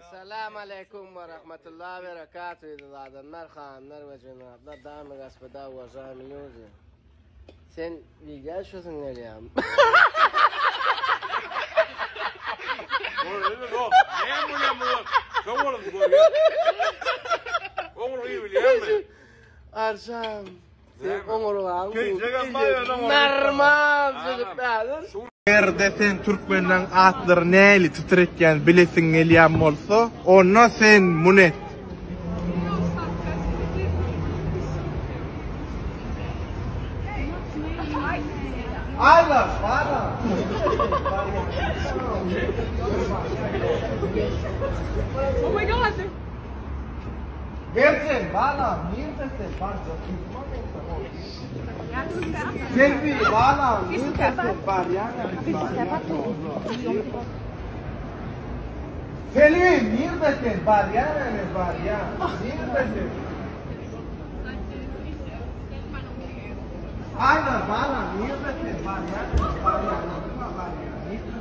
Salam aleýkum we rahmetullah berekatuh eziz adamlar, hanymlar we jenaplar, damy gospoda, uwažaýmy lýudi. Sen wideo düşesiň gelýärmi? Göreli dost. Näme bolýan bu? Şoň bolum görýän. Oňurgy bilýärmi? Arşam. Sen oňurgaň Keýjegem bar ýöne oňurga. Normal çyzyp bärin. Egerde sen türkmenleň atlary näli titretýän bilesiň gelýän bolsa, onda sen muny et. Aýlar, balam. Oh my god! Bersen, balam, nirde sen? Barjak ýykma men saňa. Selbi, balam, nirde sen? Barýan Selbi, nirde sen? Barýan ene, barýan. Nirde sen? Aýna, balam, nirde sen? Barýan, barýan, barýan.